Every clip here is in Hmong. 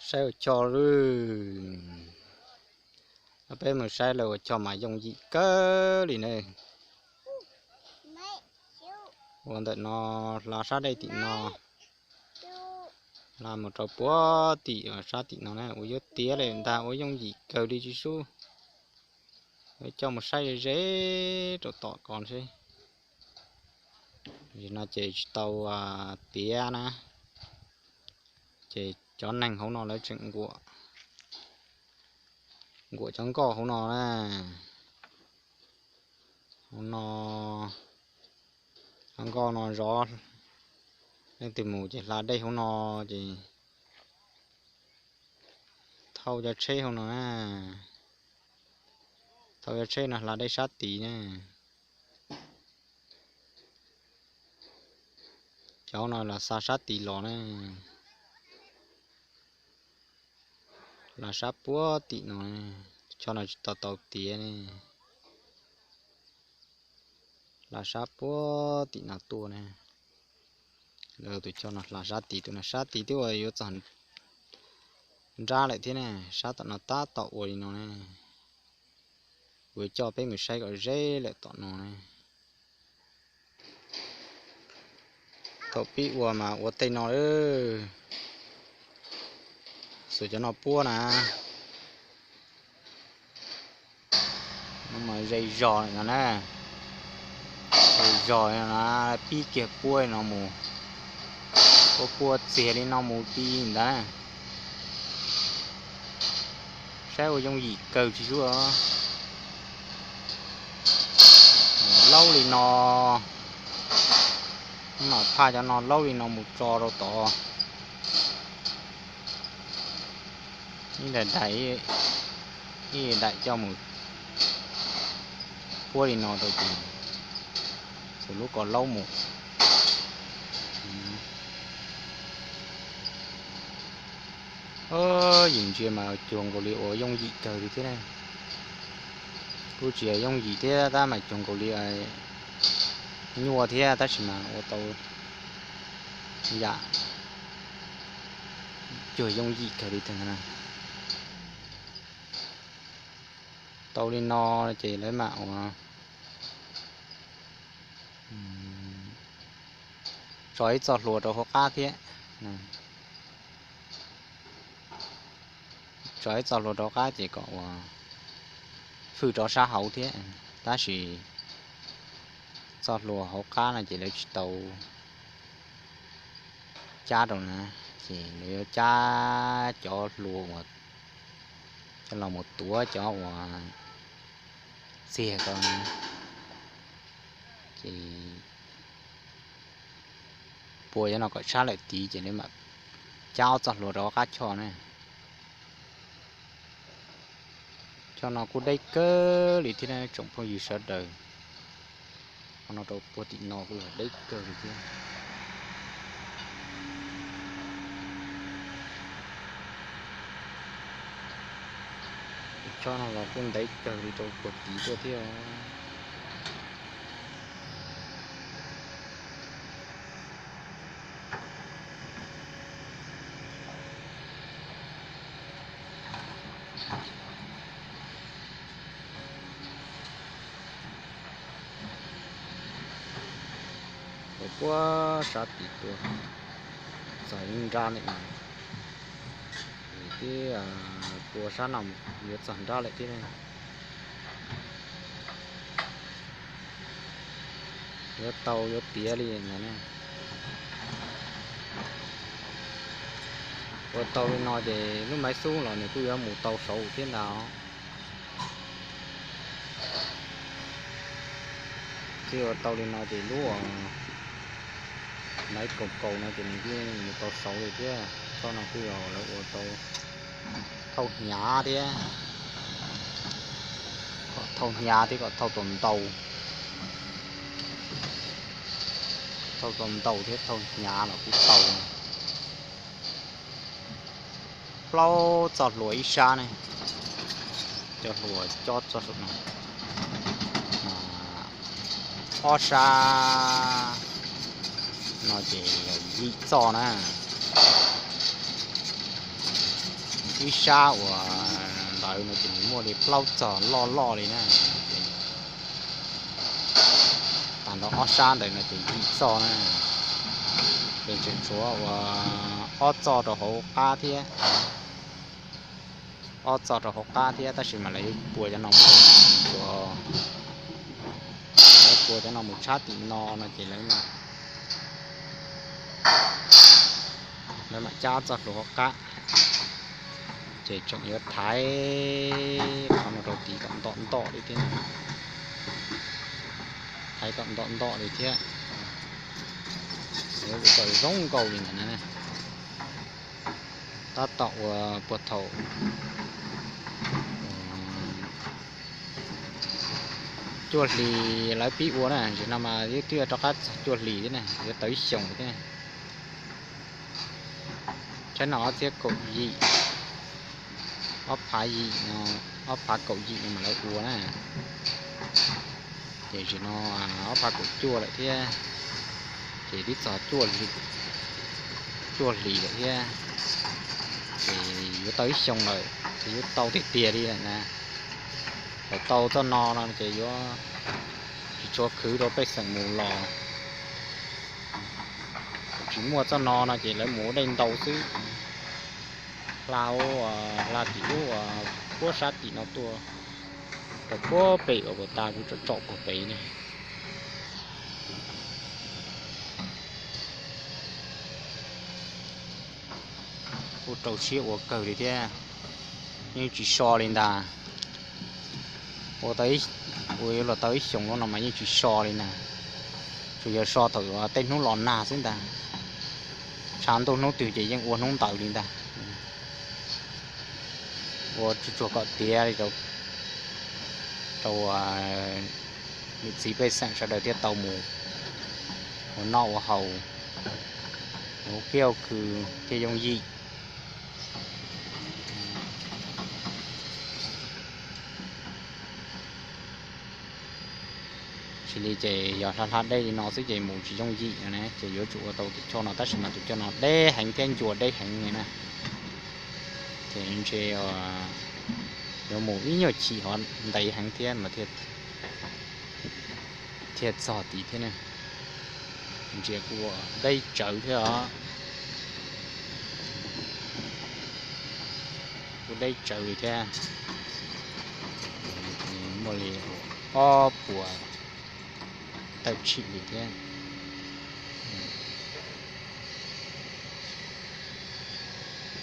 Saib ua choj lawm. Peb mus saib lawv ua choj mas yooj yim kawg li ne. Ua ntawm no, hla sab dej tim no, hla mus rau puag tim sab tim no na, ua yuav tiav li ntag, ua yooj yim kawg li tsis sub. Coj mus saib ze ze rau tom ko seb. Tam sim no ces tsis tau tiav na, ces cov neeg hauv no lawv tseem nkuam, nkuam cov nkoj hauv no na. Hauv no, cov nkoj no zov, leej twg mus ces hla dej hauv no, ces thauj cov tsheb hauv no na, thauj cov tsheb no hla dej sab tid na. Cov no los xa sab tid los na, hla sab puag tim no, tus choj no tsis tau tau tiav ne, hla sab puag tim no tuaj ne. Lawv tus choj no hla sab tid tuaj na, sab tid twb ua yuav txog nrab lawm thiab ne, sab tom no tab tom ua li no ne. Kuv coj peb mus saib kom ze lawm tom no ne. Thaum pib ua mas ua tej no, xuas cov no puab na. No mas ze zog no na, ze zog no na, pib kiag puab no mus, puab puab txiag li no mus ti ntawd. Saib ua yooj yim kawg tsis sub. Laub li no, no phaj cov no laub li no mus tso rau tod. Ib daim daim, ib daim coj mus puab li no rau ces xuas lub ko laub mus. Yus ntsia mas cuag nkaus li ua yooj yim kawg li thiab na. Kuj tsis yooj yim thiab tab mas cuag nkaus li nyuaj thiab tab sis mas ua tau yam cuag yooj yim kawg li thiab na. Tau li no ces lawv mam ua tso ib txoj hlua rau hauv qab thiab. Tso ib txoj hlua rau hauv qab ces kom ua hwj rov sab hauv thiab. Tab sis txoj hlua hauv qab no ces lawv tsis tau cab rau na, ces lawv yuav cab cov hlua uas coj los mus tuav cov uas txiag ko na. Ces pua cov no kom tshab lawm tid ces lawv mam cab ob txoj hlua rau qab choj na. Choj no kuj deb kawg li thiab tsoom phooj ywg sawv daws. Qhov no rau puag tim no kuj yog deb kawg li thiab. Choj no los kuj ntev kawg li rau puag tid tuaj thiab. Puab sab tid tuaj txog ib nrab lawm, twb pua sab no yuav txog nrab lawm thiab. Yuav tau yuav tiav li ntawd na. Ua tau li no ces lub maiv xub los nws kuj yuav mus tau saud thiab ntag. Twb ua tau li no ces lub maiv kaus kaus no ces nws kuj mus tau saud li thiab. Txoj no kuj yog lawv ua tau thauj hnyav thiab, kom thauj hnyav thiab kom thauj tau ntau, thauj tau ntau thiab thauj hnyav los kuj tau. Plaub txoj hlua ib sab ne, cov hlua cob txoj saum no, ob sab no ces yim txoj na. Ib sab uas ntawd no ces nws muaj li plaub txog loj loj li na. Tag nrho ob sab ntawd no ces yim txoj na. Ces tseem tshuav uas ob txoj rau hauv qab thiab, ob txoj rau hauv qab thiab, tab sis mas lawv yuav pua cov no mus, lawv pua cov no mus tshab tim no no ces lawv mam cab txoj hlua hauv qab. Ces tseem yuav thaiv qhov no rau tid kom ntom ntom li thiab, thaiv kom ntom ntom li thiab. Yuav ua kom zoo nkauj li ntawd na. Tab tom uas puag thaum cuaj hlis lawv pib ua na, tam sim no mas twb yuav rov qab txog cuaj hlis thiab na, yuav tau ib xyoos thiab. Tshab no ob txhiab kaum yim, ob phav yim no, ob phav kaum yim no mas lawv ua na. Ces tam sim no ob phav kaum cuaj lawm thiab, ces twb txog cuaj hlis lawm thiab. Ces yuav tau ib xyoos lawm, ces yuav tau tiag tiag li lawm na. Thaum tau txoj no no ces yuav tsis tshua khwv rau pej xeem mus los. Tsis muaj txoj no no ces lawv mus ua dej ntau xwb. Hla ub, hla tim ub, puag sab tim no tuaj rau puag pem uas puag ta kuv tsom tsom puag pem ne. Kuj rau siab ua kawg li thiab, yeej tsis so li ntag. Ua tau, ua yuav luag tau ib xyoos lub no mas yeej tsis so li ntag. Tsuas yog so thaum tej hnub los nag xwb ntag. Tshav ntuj hnub twg ces yeej ua hnub ntawd li ntag. Ua tsuag tsuag kom tiav li rau niam txiv pej xeem sawv daws thiaj tau mus ua noj ua haus, mus kiab ua khw thiaj yooj yim. Tsis li ces yog hla hla dej li no xwb ces mus tsis yooj yim no na, ces yuav tsum ua tau tus choj no, tab sis mas tus choj no deb heev thiab ncua deb heev li na. Ces ntshe yuav mus ib nyuag chim hov ntev heev thiab mas thiaj txog tid thiab ne. Ntsia kuj deb tsawv thiab os. Kuj deb tsawv li thiab. Muaj li ob puas tawm tshim li thiab.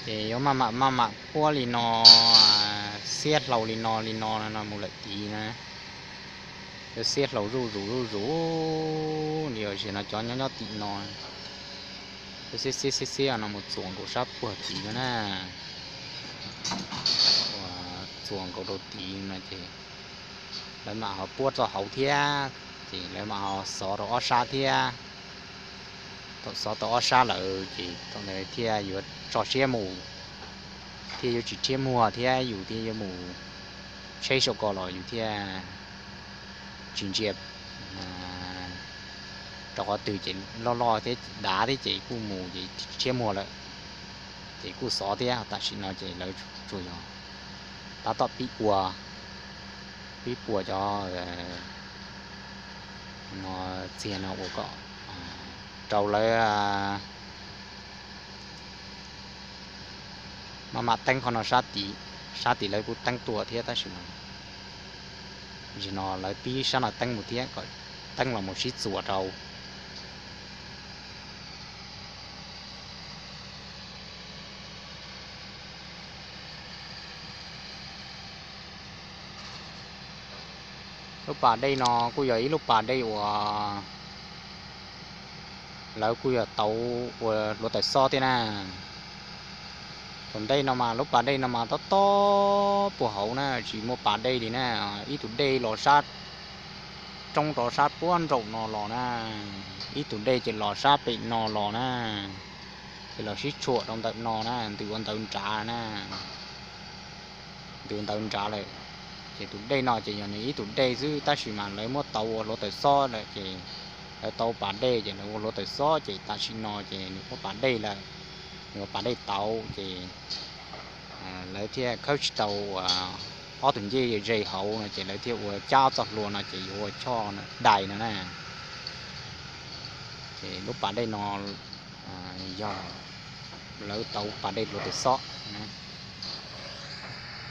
Ces yuav maj mam maj mam puab li no, xiab hlau li no li no no mus lawm tid na. Yuav xiab hlau zuj zus zuj zus li os, no cov nyob nyob tim no xiab xiab xiab xiab no mus txuas nkaus sab puag tid no na. Txuas nkaus rau tid no ces lawv mam ho puab txoj hauv thiab, ces lawv mam ho xov rau ob sab thiab. Thaum xov tau ob sab lawm ces thaum ntawd thiaj yuav tso siab mus, thiaj yuav tsis rhiab muag thiab, yus thiaj yuav mus tsheb saum ko los yus thiaj tsis ntsia rau qhov twg ces loj loj thiab dav thiab ces kuj mus ces tsis rhiab muag lawm. Ces kuj xov thiab, tam sim no ces lawv tsuas yog tab tom pib ua, pib pua cov no, txiag no ua kom rau lawv maj mam teeb qhov no sab tid, sab tid lawv kuj teeb tuaj thiab tab sis mas tam sim no lawv pib sab no teeb mus thiab kom teeb los mus sib txuas rau. Lub pas dej no kuj yog ib lub pas dej uas lawv kuj yog tauv ua hluav taws xob thiab na. Tus ntej no mas lub pas dej no mas tob tob puag hauv na, tsis muaj pas dej li na. Ib tug dej los sab roob rov sab puag nraum no los na, ib tug dej ces los sab pem no los na, ces los sib tshuam rau ntawm no na, ntws ua ntawv nrad na. Ntws ntawv nrad lawm, ces tus dej no ces yog nws ib tug dej xwb, tab sis mas lawv muab tauv ua hluav taws xob lawm ces lawv tauv pas dej ces lawv ua hluav taws xob ces tam sim no ces nws muaj pas dej lawm, nws ua pas dej tauv ces lawv thiaj khawb tsis tau ob tug ncej ze hauv no ces lawv thiaj ua cab txoj hlua no ces yuav ua choj dais no na. Ces lub pas dej no yog lawv tau pas dej luag tes xob na.